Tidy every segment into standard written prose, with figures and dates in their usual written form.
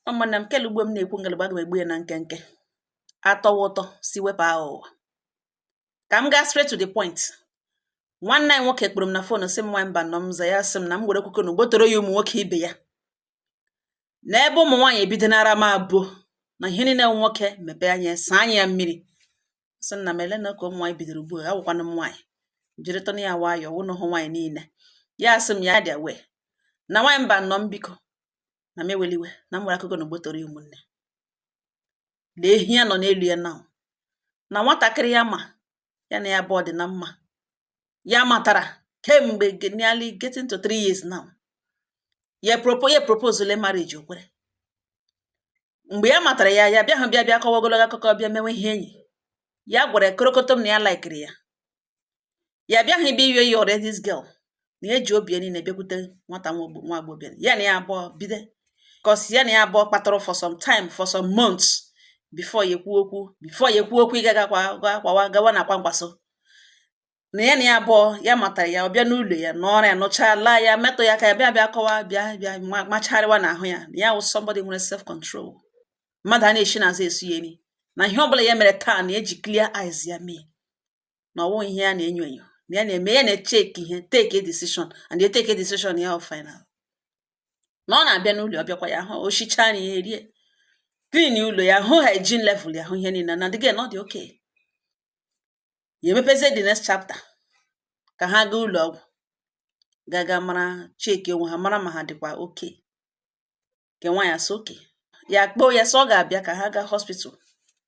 Ụmụnne m, kele ugbo m na-ekwu ngalaba, aga m egbu ya na nkenke. Atọwa ụtọ si wepụ aghụghọ, ka m gaa straight to the point. Nwanne anyị nwoke kpọrọ m na phone, sị m, nwa mba nọ m za ya, sị m na m were kwuko na ugbotoro ya ụmụ nwoke ibe ya na ebe ụmụ nwaanyị ebidonara m abụọ na ihe niile. Nwoke mepee anya, saa anya ya mmiri, sị nna m ele na ka ụmụ nwaanyị bidoro ugbu a. Awụkwanụ m nwaanyị jiritụnụ ya nwayọọ, wụ na hụ nwaanyị niile. Ya sị m ya dị wee na nwaanyị mba nọ m, biko na m eweliwe na m nwere akụkọ na ugbotoro ya ụmụnne. Lee ehi ya nọ n'elu ya now, na nwatakịrị ya ma ya na ya bụ ọ dị na mma, ya matara kemgbe nearly getting to 3 years now. Ya propose le marriage, o kwere. Mgbe ya matara ya, ya bịa hụ, bịa bịa kọwa ogologo akụkọ, bịa mewe ihe enyi ya gwara ya korokotom na ya likeri ya. Ya bịa hụ ịbịa iyo ya ọrịa this girl, na ya eji obi ya niile bịakwute nwata nwa agbọghọbịa. Ya na ya abụọ bido, cause ya na ya abụọ kpatara for some time, for some months, before ya ekwu okwu, before ya ekwu okwu ịga gakwa gwa gawa na akwa nkwaso. Na ya na ya abụọ, ya matara ya, ọ bịa n'ụlọ ya nọọrọ ya, nụchaa laa, ya metụ ya aka, ya bịa bịa kọwa, bịa bịa macharịwa n'ahụ ya, na ya wụ somebody nwere self control, mmadụ a na-esi n'azụ esu ya eri, na ihe ọbụla ya mere taa na eji clear eyes ya mee, na ọwụ ihe ya na-enyo enyo, na ya na-eme, ya na-echeki ihe, take a decision, and ya take a decision ya ọ final. Na ọ na-abịa n'ụlọ, ọ bịakwa, ya hụ oshichaa na ya erie, clean ụlọ ya, hụ hygiene level ya, hụ ihe niile, na the na ọ dị okay. Ya emepezie the next chapter ka ha gaa ụlọ ọgwụ, gaga mara, cheki onwe ha, mara ma ha dịkwa okay. Nke nwaanyị asị okay. Ya kpọọ ya, sị ọ ga-abịa ka ha gaa hospital,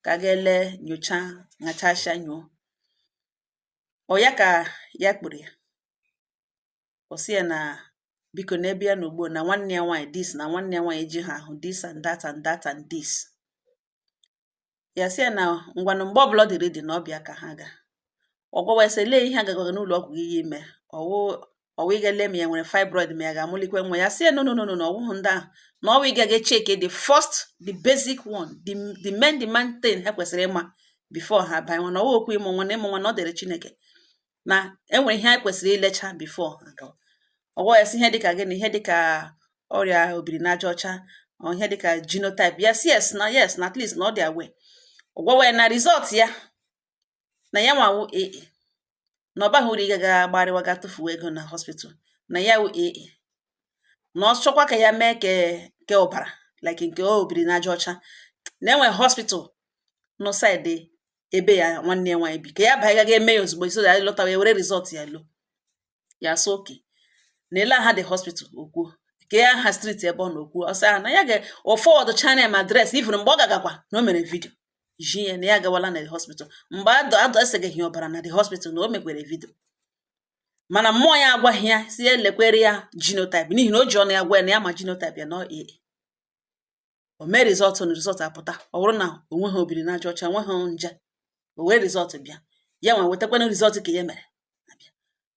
ka ga ele nyocha ṅachasịa nyoo ọ ya. Ka ya kpọrọ ya, ọ sị ya na biko, n'ebe ya nọ ugbu a, na nwanne ya nwaanyị this, na nwanne ya nwaanyị eji ha ahụ this and that and that and this. Ya sị ya na ngwanụ, mgbe ọbụla ọ dị ready, na ọ bịa ka ha gaa. Ọ gwawa ya sị lee ihe agagwaga n'ụlọ ọgwụ gị ya ime, ọwụ ọwụ ịga lee ma ya nwere fibroid, ma ya ga-amụlikwe nwa. Ya sị ya no, no, no, no, no, ọwụghụ ndị ahụ, na ọwụ ịga ga check the first, the basic one, the main thing ha kwesịrị ịma before ha banye nwa, na ọwụ okwu ịmụ nwa, na ịmụ nwa na ọ dịrị Chineke, na enwere ihe anyị kwesịrị ilecha before ha gawa. Ọ gwa ya sị ihe dịka gịnị? Ihe dịka ọrịa obiri n'aja ọcha, ọ ihe dịka genotype. Yes, yes, na yes, na at least na ọ dị aware. Ọ gwawa ya na result ya, na ya nwawu AA, na ọ baghị uru ịga ga gbarịwa ga tụfuo ego na hospital, na ya wụ AA, na ọ chọkwa ka ya mee ke ọbara, like nke o obiri n'aja ọcha, na enwe hospital nọ side ebe ya nwanne ya nwaanyị bi, ka ya baa ga eme ya ozugbo, so that lọtawa ya were result ya lo. Ya sị okay, na ele aha the hospital, okwuo ka ya aha street ebe ọ nọ, okwuo. Ọ sị ahụ na ya ga forward channel ma address, even mgbe ọ gagakwa na o mere video ji ya na ya agawala na the hospital, mgbe adọ adọ esegeghị ọbara na the hospital, na o mekwere video. Mana mmụọ ya agwaghị ya si ya lekwere ya genotype, n'ihi na o ji ọnụ ya gwa ya na ya ma genotype ya na ọ AA. O mee result, na result apụta, ọ bụrụ na o nweghị obiri n'aja ọcha, nweghị nje. O wee result bịa, ya nwa wetakwanụ result ka ya mere abịa,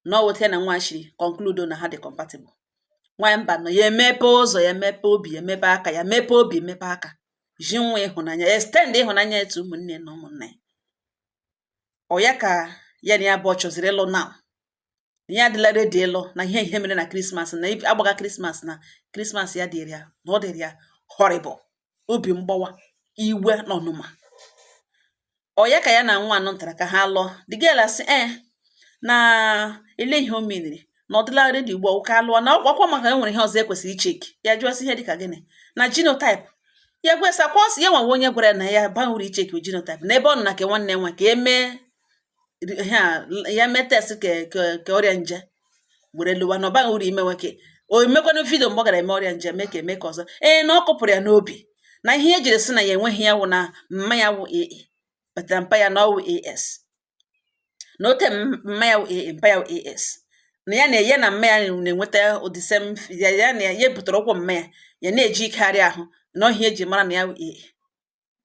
na ọ weta ya na nwa shiri conclude na ha dị compatible. Nwaanyị mba nọ ya emepe ụzọ ya, mepe obi ya, mepe aka ya, mepe obi, mepe aka, ji nwa ịhụnanya, extend ịhụnanya etu ụmụnne na ụmụnna ya. Ọ ya ka ya na ya bụ ọ chọziri ịlụ now, na ya adịla ready ịlụ, na ihe mere na Christmas, na agbaga Christmas, na Christmas ya dịrị ya, na ọ dịrị ya horrible, obi mgbawa, iwe na ọnụma. Ọ ya ka ya na nwa anọ ntara ka ha lụọ. The girl asị ee, na ele ihe o meniri, na ọ dịla ready ugbu a ka alụọ, na ọkwa maka e nwere ihe ọzọ ekwesịrị icheki. Ya jụọsị ihe dịka gịnị? Na genotype. Ya gwesakwa, ọsị ya nwawa onye gwara ya na ya banwuru icheki genotype, na ebe ọ nọ na ke nwanne ya nwa, ka emee ihe a, ya mee test ke ọrịa nje were lụwa, na ọ baghị uru ime nwoke. O emekwanụ video mgbe ọ gara eme ọrịa nje, mee ka eme ka ọzọ. Ee, na ọ kụpụrụ ya n'obi, na ihe e jiri sị na ya enweghị ya wụ na mma ya wụ AA, bata mpa ya na ọ wụ AS, na ote mma ya wụ AA, mpa ya wụ AS, na ya na-eye na mma ya na-enweta the same ya, ya na ya butere ụkwụ mma ya, ya na-eji ikearị ahụ, na ọhịa eji mara na ya wụ AA.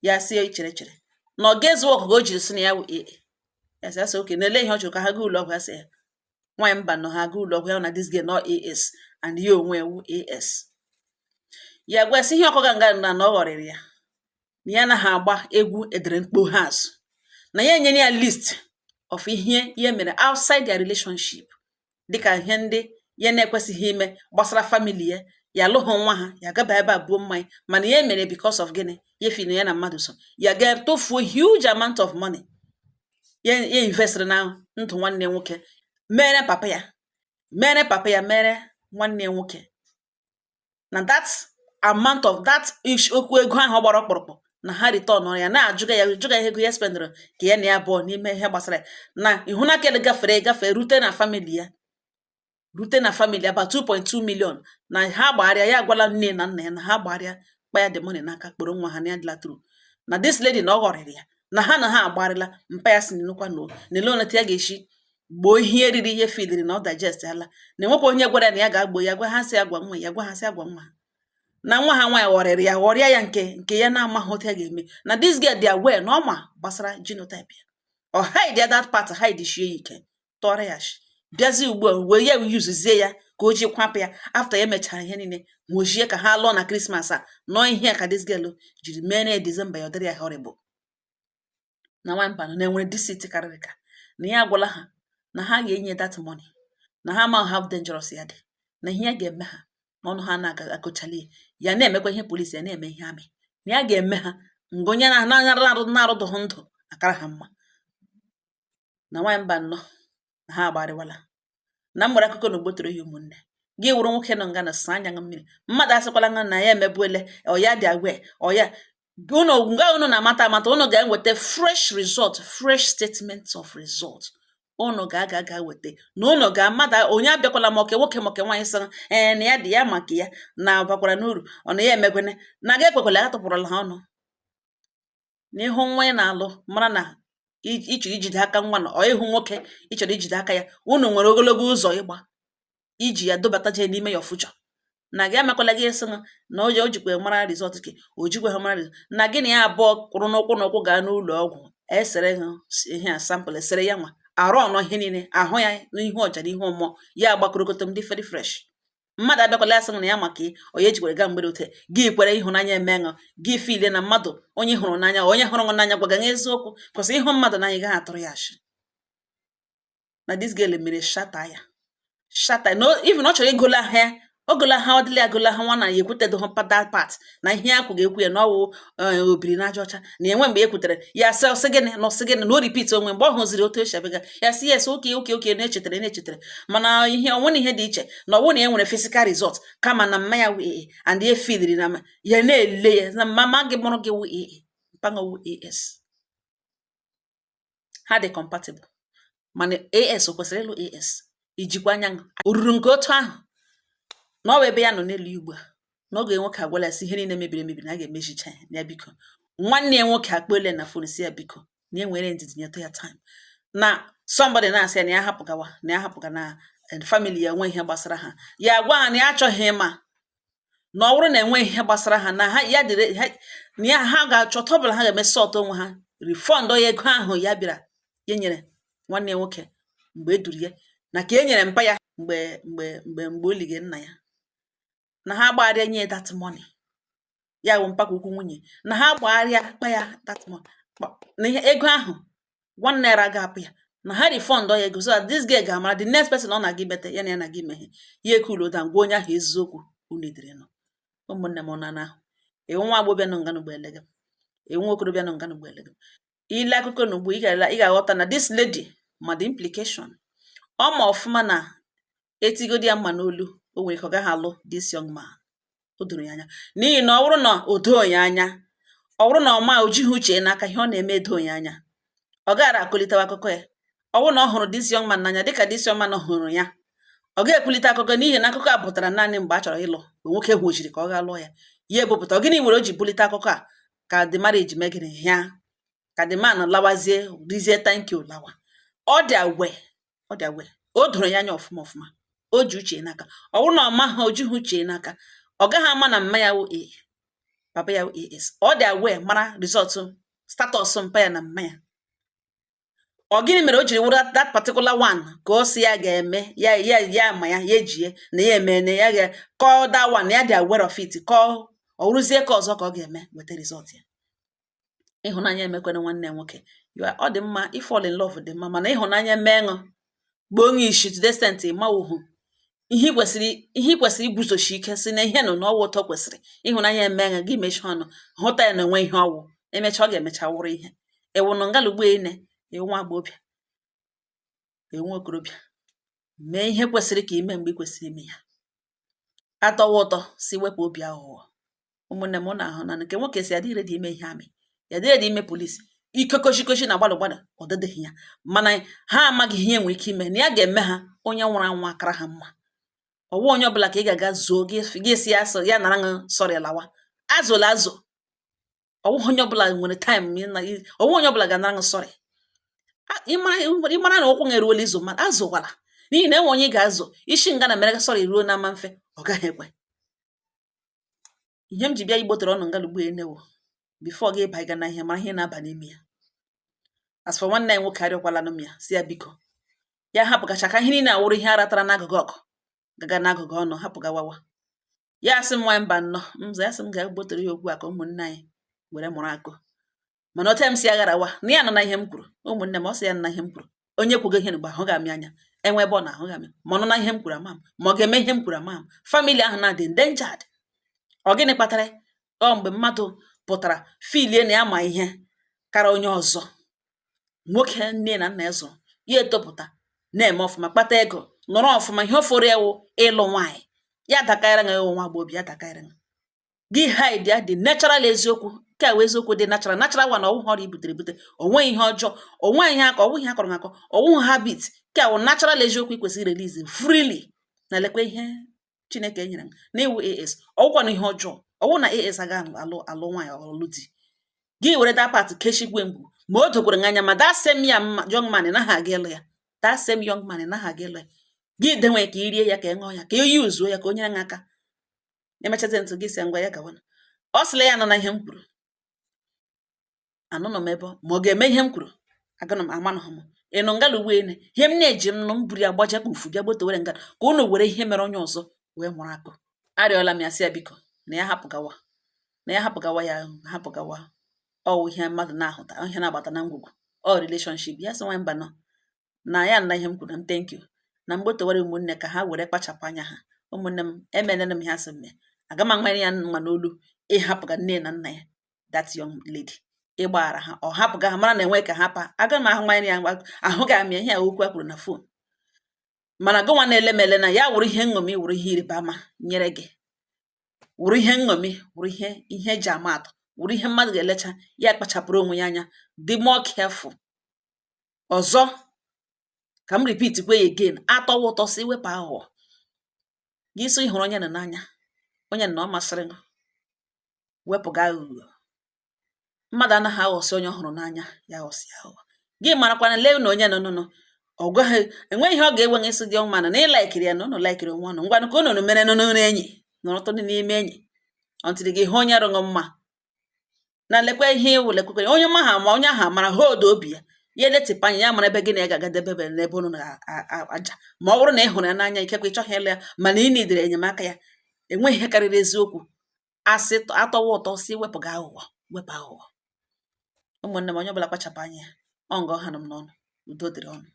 Ya sị chere chere, na ọ ga-ezu ọkụ ka o jiri sị na ya wụ AA. Ya sị, asị okay, na-ele ihe ọ chọrọ ka ha gaa ụlọ ọgwụ. Ya sị ya nwaanyị mba nọ, ha gaa ụlọ ọgwụ, ya na this girl nọ AS and ya onwe ya wụ AS. Ya gwa sị ihe ọkọga nga na ọ ghọrịrị ya, na ya anaghị agba egwu edere mkpo ha azụ, na ya enyere ya list of ihe ya mere outside their relationship, dịka ihe ndị ya na-ekwesịghị ime gbasara family ya. Ya alụghị nwa ha, ya gaba ebe a buo mmanya, mana ya mere because of gịnị? Ya feel na ya na mmadụ so ya ga tofuo huge amount of money ya ya investịrị na ndụ nwanne nwoke, mere papa ya, mere papa ya, mere nwanne ya nwoke, na that amount of that ish okwu ego ahụ gbara ọkpụrụkpụ na ha return ya, na-ajụga ya jụga ya ego ya spendịrị ka ya na ya abụọ n'ime ihe gbasara ya na ịhụnakele gafere gafere rute na family ya, rute na family about 2.2 million na ha gbagharịa. Ya agwala nne na nna ya na ha gbagharịa kpa ya the money n'aka kpọrọ nwa ha na ya dịla true na this lady na ọ ghọrịrị ya na ha agbarịla mpa ya si nnukwu na na ele onete ya ga-esi gboo ihe eriri ihe filiri na ọ digest ala na enwekwa onye gwara ya na ya ga-agbo ya, gwa ha si agwa nwa ya, gwa ha si agwa nwa ha na nwa ha nwaanyị ghọrịrị ya, ghọrịa ya nke ya na-amaghị otu ya ga-eme na this girl dị aware na ọ ma gbasara genotype ya, ọ hide ya that part, hide shie ya ike, tọrọ ya shi bịazie ugbu a wee ya yuzuzie ya ka o ji kwapụ ya after ya mechara ihe niile nwojie ka ha lụọ na Christmas a nọọ ihe a ka this girl jiri mee na December ya ọ dịrị ya horrible na nwamba na enwere deceit karịrị ka na ya agwala ha na ha ga-enye that money, na ha ama how dangerous ya dị, na ihe ya ga-eme ha n'ọnụ ha na-akọchali ya na-emekwa ihe polisi ya na-eme ihe amị na ya ga-eme ha nga onye na-arụ na-arụdụghị ndụ akara ha mma na nwaanyị mba nnọọ na ha agbarịwala na m nwere akụkọ na ogbotoro ya. Ụmụnne gị wụrụ nwoke nọ nga na saa anya mmiri, mmadụ asịkwala nga na ya emebuele ọ ya dị aware ọ ya unu nga unu na-amata amata, unu ga-enweta fresh result, fresh statement of result unu ga-aga ga weta na unu ga-amada onye abịakwala ma oke nwoke ma oke nwaanyị sị ee na ya dị ya maka ya na bakwara n'uru ọ na ya emekwene na ga ekwekwala ya tụpụrụla ha ọnụ n'ihu nwa ị na-alụ, mara na ị chọrọ ijide aka nwa na ọ ịhụ nwoke ị chọrọ ijide aka ya, unu nwere ogologo ụzọ ịgba iji ya dobata je n'ime your future na gị amakwala gị sị na o o jikwa mara result gị, o jikwa ha mara result na gị na ya abụọ kwụrụ n'ụkwụ n'ụkwụ gaa n'ụlọ ọgwụ esere ha ihe a sample, esere ya nwa arụ ọnọ ihe niile ahụ ya n'ihu ọja na ihu mmụọ ya agbakọrọkọta ndị very fresh. Mmadụ abịakwala ya sị na ya maka onye ejikwere gaa mgbere ote gị kwere ịhụnanya eme ṅụ gị feel na mmadụ onye hụrụ n'anya, onye hụrụ gị n'anya gwaga eziokwu kwụsị ịhụ mmadụ n'anya, gaghị atụrụ ya ashị na this girl mere shata ya shata no, even ọ chọrọ ịgola ahịa ogola ha ọdịla agola ha nwa na ya ekwutedoghị that part na ihe ya kwụ ga-ekwu ya na ọwụ obiri n'aja ọcha na enwe mgbe e kwutere ya sị ọsị gịnị na ọsị gịnị na o repeat onwe mgbe ọ hụziri otu esi abịa ya sị yes, okay, na-echetere mana ihe onwe na ihe dị iche na ọwụ na e nwere physical result kama na mma ya wụ AA and ya feeliri na ya na-ele ya na mama gị mụrụ gị wụ AA, mpaṅa wụ AS, ha dị compatible, mana AS o kwesịrị ịlụ AS ijikwa anya o ruru nke otu ahụ na ọ bụ ebe ya nọ n'elu ya ugbu a n'oge nwoke agwala ya sị ihe niile mebiri emebi na a ga-emechicha ya na ya biko. Nwanne ya nwoke akpọele na phone si ya biko na e nwere ndidi nyetụ ya time, na somebody na-asị ya na ya hapụgawa, na ya hapụga na family ya nwe ihe gbasara ha. Ya gwa ha na ya achọghị ịma na ọ bụrụ na enwe ihe gbasara ha na ha ya dịrị ha na ya ha ga-achọ ọbụla ha ga-eme sort onwe ha, refund ya ego ahụ ya bịara ya nyere nwanne ya nwoke mgbe e duru ya na ka e nyere mpa ya mgbe o lige nna ya, na ha gbagharịa nye that money ya bụ mpaka ukwu nwunye, na ha gbagharịa kpa ya that money na ihe ego ahụ ₦1 ga-apụ ya, na ha refund ya ego so that this girl ga-amara the next person ọ na-aga imete ya na ya na-aga imeghe ya ekulo down gwa onye ahụ eziokwu unu edere nọ. Ụmụnne m na ahụ ịwụ nwa agbọbịa nọ nga n'ugbo elega, ịwụ nwa okorobịa nọ nga n'ugbo elega, ile akụkọ n'ugbo ị ga-aghọta na this lady ma the implication ọ ma ọfụma na etigodi ya mma n'olu, o nwere ike ọ gaghị alụ this young man. O doro ya anya n'ihi na ọ bụrụ na o doo ya anya, ọ bụrụ na ọ ma o jighị uche n'aka ihe ọ na-eme edo ya anya, ọ gaghara akụlitewa akụkọ ya. Ọ bụrụ na ọ hụrụ this young man n'anya dịka this young man hụrụ ya, ọ ga-ekwulite akụkọ n'ihi na akụkọ a pụtara naanị mgbe a chọrọ ịlụ mgbe nwoke hụjiri ka ọ gaa lụọ ya, ya ebupụta. Ọ gịnị nwere o ji bulite akụkọ a ka the marriage megịrị ya, ka the man lawazie rizie thank you lawa. Ọ dị aware, ọ dị aware, o doro ya anya ọfụma ọfụma, o ji uche n'aka. Ọ bụrụ na ọ maghị, o jighị uche n'aka, ọ gaghị ama na mma ya wụ A, papa ya wụ AS. Ọ dị aware, mara result status mpa ya na mma ya. Ọ gịnị mere o jiri wụrụ that particular one ka o si ya ga-eme ya ya ya ma ya ya ejie na ya eme na ya ga call that one ya dị aware of it, call ọ wụrụzie ka ọzọ ka ọ ga-eme weta result ya. Ịhụnanya emekwana nwanne ya nwoke. Ọ dị mma ị fall in love, dị mma, mana ịhụnanya mee ṅụ gboo onye ishi to the extent ịmawuhu Ihe ị kwesịrị iguzosi ike si na ihe nọ n'ọwụ ụtọ kwesịrị ịhụnanya eme gị mechie ọnụ hụta ya na onwe ihe ọwụ emecha ọ ga-emecha wụrụ ihe ịwụ nọ ngalugbo ene ịwụ nwa agbọghọbịa, ịwụ nwa okorobịa. Mee ihe kwesịrị ka ime mgbe ị kwesịrị ime ya. Atọwa ụtọ si wepụ obi aghụghọ. Ụmụnne m na ahụ na nke nwoke si adị ready ime ihe amị ya, dị ready ime polisi, ike koshikoshi na gbalụ gbalụ ọdịdịghị ya, mana ha amaghị ihe nwere ike ime na ya ga-eme ha onye nwụrụ anwụ akara ha mma. Ọwụ onye ọbụla ka ị ga-aga zuo gị si ya sọ ya nara ṅụ sọrị lawa azụla azụ. Ọwụ onye ọbụla nwere time, ọwụ onye ọbụla ga-anara ṅụ sọrị. Ịmara na ụkwụ eruola izu mmadụ, azụkwala, n'ihi na enwe onye ị ga-azụ isi nga na mere sọrị ruo na ama mfe, ọ gaghị ekwe. Ihe m ji bịa igbotere ọnụ ngalugbo enewo before gị ịba na ihe mara ihe na-aba n'ime ya. As for nwanne anyị nwoke, arịọkwala m ya si ya biko ya hapụ kacha ka ihe niile awụrụ ihe aratara n'agụgụ ọgụ gaga n'agụgụ ọnụ hapụ gawawa. Ya sị m nwaanyị mba nnọọ mza, ya sị m ga-egbotere ya okwu a ka ụmụnne anyị were mụrụ akụ, mana ote m si agharawa na ya nọ na ihe m kwuru. Ụmụnne m, ọ sị ya nọ na ihe m kwuru. Onye kwugo ihe mgbe ahụ ga-amị anya enwe ebe ọ na-ahụ ga-amị ma ọ nọ na ihe m kwuru, ama m ma ọ ga-eme ihe m kwuru, ama m. Family ahụ na-adị endangered. Ọ gịnị kpatara ọ mgbe mmadụ pụtara filie na ya ma ihe kara onye ọzọ? Nwoke nne na nna ya zụrụ ya etopụta na-eme ọfụma, kpata ego, nọrọ ọfụma, ihe oforo ewu ịlụ nwaanyị ya dakarịrị ya nwa agbọghọbịa ya dakarịrị gị hide ya dị natural. Eziokwu nke a wụ eziokwu dị natural, natural one. Ọwụghị ọrịa ibutere ebute, onweghị ihe ọjọọ, onweghị ihe aka, ọwụghị ihe akọrọ akọ, ọwụghị habit. Nke a wụ natural eziokwu ị kwesịrị release freely na lekwa ihe Chineke nyere m na iwu as ọwụkwana ihe ọjọọ. Ọwụ na as aga alụ alụ nwaanyị, ọlụ di gị were that part kechikwe mgbu ma o dokwara gị anya ma that same ya young man naghị aga ịlụ ya, that same young man naghị aga ịlụ ya, gị denwe ka i rie ya, ka ị ṅụọ ya, ka ị yuzuo ya, ka o nyere gị aka. Emechazie ntụ gị si ngwa ya gawana. Ọ sịla ya nọ na ihe m kwuru, anụnọ m ebe ma ọ ga-eme ihe m kwuru, agana m amanụghị m ịnụ ngala uwe ene. Ihe m na-eji m nụ m buru ya gbaja kpufu bịa gbotowere nga ka unu were ihe mere onye ọzọ wee mụrụ akụ. Arịọla m ya sị ya biko na ya hapụ gawa, na ya hapụ gawa, ya hapụ gawa. Ọ ihe mmadụ na-ahụta ihe na-agbata na ngwugwu ọ relationship ya. Sị nwa mba nọ na ya nna ihe m kwuru m, thank you na mgbe towere ụmụnne ka ha were kpachapụ anya ha. Ụmụnne m, emenene m ihe asị m mee, aga m amanye ya mma n'olu ịhapụga nne na nna ya. That young lady ịgbaghara ha, ọ hapụga ha mara na enwe ka ha pa aga m ahụ manye ya ahụ ga amị ihe a okwu a kwuru na phone. Mana gụnwa na-ele m ele na ya wụrụ ihe nṅomi, wụrụ ihe ịrịba ama nyere gị, wụrụ ihe nṅomi, wụrụ ihe eji ama atụ, wụrụ ihe mmadụ ga-elecha ya kpachapụrụ onwe ya anya, dị more careful. Ọzọ ka m repeat kwe ya again, atọwa ụtọ si wepụ aghụghọ. Gị so ịhụrụ onye nọ n'anya, onye nọ ọ masịrị gị, wepụga aghụghọ. Mmadụ anaghị aghọsị onye ọ hụrụ n'anya ya ghọsị aghụghọ. Gị marakwana lee na onye nọ nụnụ ọ gwaghị enweghị ihe ọ ga-enwe isi dị ọma na ị likeri ya na unu likeri onwe unu. Ngwanụ ka unu mere nụnụ enyi nọrọtụ n'ime enyi until gị hụ onye rụṅụ mma na lekwa ihe iwu lekwekwe onye ma ha ma onye ahụ amara hold obi ya, ya eletịpụ anya ya mara ebe gị na ya ga-agadebe n'ebe unu na-aja. Ma ọ bụrụ na ị hụrụ ya n'anya, ikekwe ị chọghị ịlụ ya, mana ị nidere enyemaka ya. Enweghị ihe karịrị eziokwu. Asị atọwa ụtọ si wepụga aghụghọ, wepụ aghụghọ. Ụmụnne m, onye ọbụla kpachapụ anya ya. Ọ nga ọha nọ m n'ọnụ. Udo dịrị ọnụ.